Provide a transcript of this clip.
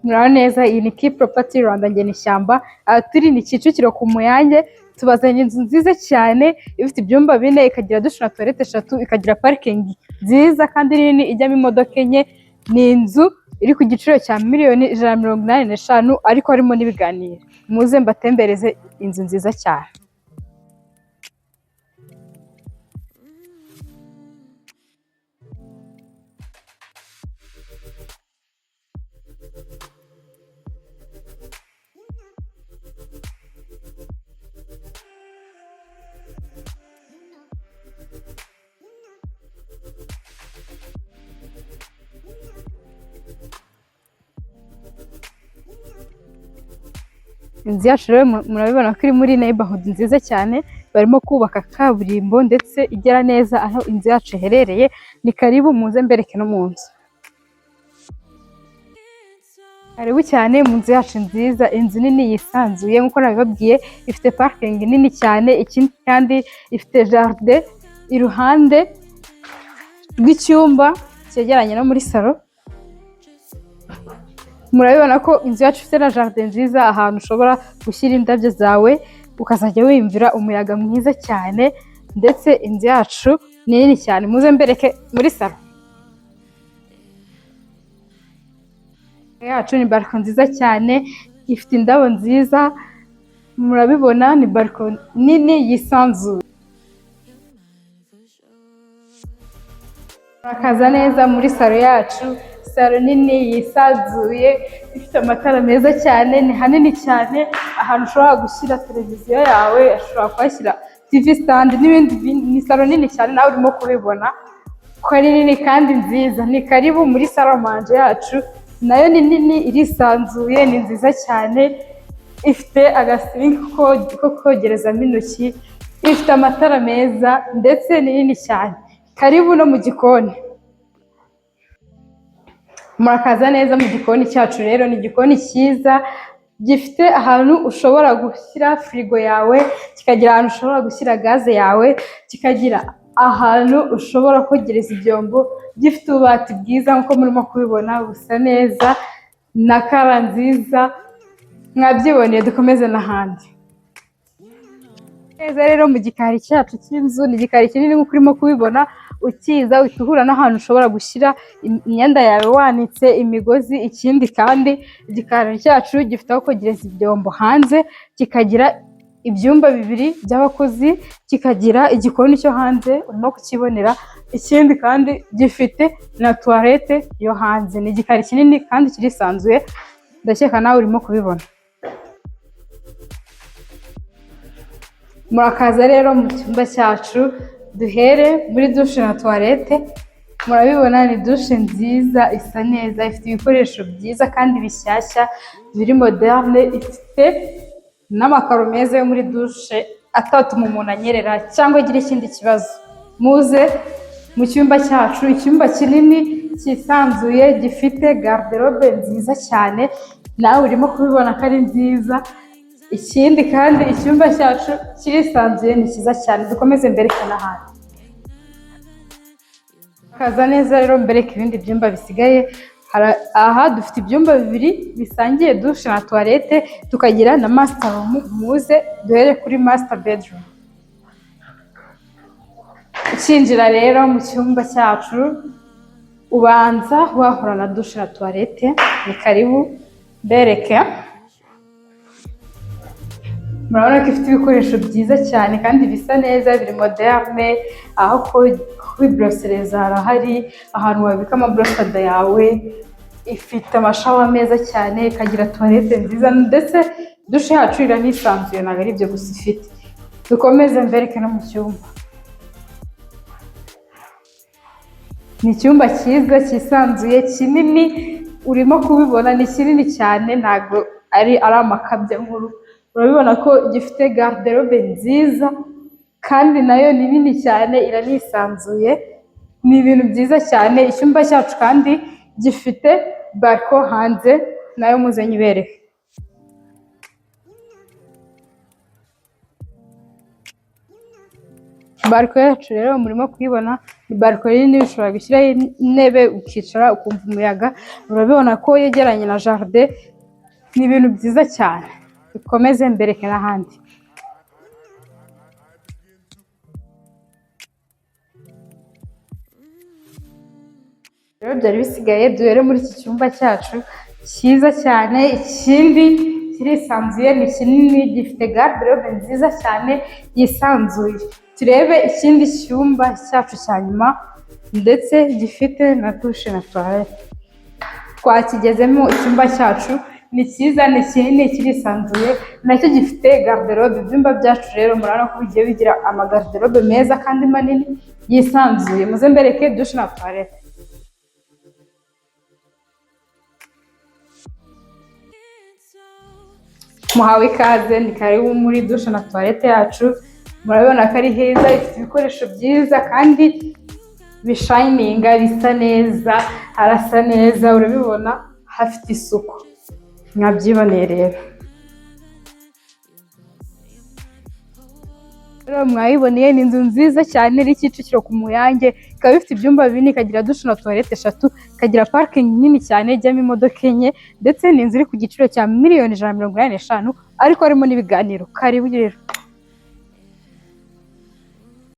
Muraho neza, iyi ni Key Property Rwanda, njye ni Shyamba. Aha turi ni Kicukiro ku Muyange, tubazanye inzu nziza cyane ifite ibyumba bine, ikagira douche na toilette eshatu, ikagira parikingi nziza kandi nini ijyamo imodoka enye. Ni inzu iri ku giciro cya miliyoni 185, ariko harimo n'ibiganiro. Muze mbatembereze inzu nziza cyane. Inzu yacu rero murabibona ko iri muri neighborhood nziza cyane, barimo kubaka kaburimbo ndetse igera neza aho inzu yacu iherereye. Ni karibu muze mbereke no mu nzu. Karibu cyane mu nzu yacu nziza, inzu nini yisanzuye nk'uko nabibabwiye, ifite parikingi nini cyane, ikindi kandi ifite jardin iruhande rw'icyumba cyegeranye no muri salon. Murabibona ko inzu yacu ifite na jardin nziza, ahantu ushobora gushyira indabyo zawe ukazajya wiyumvira umuyaga mwiza cyane, ndetse inzu yacu ni nini cyane. Muze mbereke muri salon yacu. Ni balcon nziza cyane, ifite indabo nziza, murabibona ni balcon nini yisanzuye. Murakaza neza muri salon yacu, salon nini yisanzuye, ifite amatara meza cyane, ni hanini cyane, ahantu ushobora gushyira televiziyo yawe, ushobora kuhashyira TV stand n'ibindi. Ni salon nini cyane, nawe urimo kubibona ko ari nini kandi nziza. Ni karibu muri salle à manger yacu, nayo ni nini, irisanzuye, ni nziza cyane, ifite agasinki ko kogerezamo intoki, ifite amatara meza ndetse ni nini cyane. Karibu no mu gikoni. Murakaza neza mu gikoni cyacu rero, ni igikoni cyiza gifite ahantu ushobora gushyira firigo yawe, kikagira ahantu ushobora gushyira gaze yawe, kikagira ahantu ushobora kogereza ibyombo, gifite ububati bwiza nk'uko murimo kubibona busa neza na color nziza, mwabyiboneye. Dukomeze n'ahandi neza rero mu gikari cyacu cy'inzu. Ni igikari kinini nk'uko urimo kubibona, ukiza uhita uhura n'ahantu ushobora gushyira imyenda yawe wanitse imigozi. Ikindi kandi igikari cyacu gifite aho kogereza ibyombo hanze, kikagira ibyumba bibiri by'abakozi, kikagira igikoni cyo hanze urimo kukibonera. Ikindi kandi gifite na toilette yo hanze. Ni igikari kinini kandi kirisanzuye, ndakeka nawe urimo kubibona. Murakaza rero mu cyumba cyacu, duhere muri douche na toilette. Murabibona ni douche nziza, isa neza, ifite ibikoresho byiza kandi bishyashya biri moderne, ifite n'amakaro meza yo muri douche atatuma umuntu anyerera cyangwa agira ikindi kibazo. Muze mu cyumba cyacu, icyumba kinini cyisanzuye gifite garde-robe nziza cyane, nawe urimo kubibona ko ari nziza. Ikindi kandi icyumba cyacu kirisanzuye, ni cyiza cyane. Dukomeze mbereke n'ahandi. Kaza neza rero mbereke ibindi byumba bisigaye. Aha dufite ibyumba bibiri bisangiye douche na toilette, tukagira na master room. Muze duhere kuri master bedroom. Ukinjira rero mu cyumba cyacu ubanza wahura na douche na toilette. Ni karibu mbereke. Murabona ko ifite ibikoresho byiza cyane kandi bisa neza, biri moderne. Aho kwiborosereza harahari, ahantu wabika amaborosada yawe, ifite ama shower meza cyane, ikagira toilette nziza, ndetse douche yacu iranisanzuye, ntabwo ari ibyo gusa ifite. Dukomeze mbereke no mu cyumba. Ni icyumba cyiza cyisanzuye kinini, urimo kubibona ni kinini cyane, ntabwo ari amakabya nkuru. Urabibona ko gifite garde-robe nziza kandi nayo ni nini cyane, iranisanzuye, ni ibintu byiza cyane. Icyumba cyacu kandi gifite balcon hanze, nayo muze nyibereke. Balcon yacu rero murimo kuyibona, ni balcon nini, ushobora gushyiraho intebe ukicara ukumva umuyaga. Urabibona ko yegeranye na jardin, ni ibintu byiza cyane. Dukomeze mbereke n'ahandi. Rero byari bisigaye duhere muri iki cyumba cyacu cyiza cyane. Ikindi kirisanzuye, ni kinini, gifite garde-robe nziza cyane yisanzuye. Turebe ikindi cyumba cyacu cya nyuma, ndetse gifite na douche na toilette. Twakigezemo, icyumba cyacu ni cyiza, ni kinini, kirisanzuye, nacyo gifite garde-robe. Ibyumba byacu rero murabona ko bigiye bigira amagarde-robe meza kandi manini yisanzuye. Muze mbereke douche na toilette. Muhawe ikaze, ni karibu muri douche na toilette yacu. Murabibona ko ari heza, ifite ibikoresho byiza kandi bishininga, bisa neza, harasa neza, urabibona hafite isuku, mwabyiboneye rero. Rero mwayiboneye, ni inzu nziza cyane iri Kicukiro ku Muyange, ikaba ifite ibyumba bine, ikagira douche na toilette eshatu, ikagira parking nini cyane ijyamo imodoka enye, ndetse ni inzu iri ku giciro cya 185 miliyoni, ariko harimo n'ibiganiro. Karibu rero.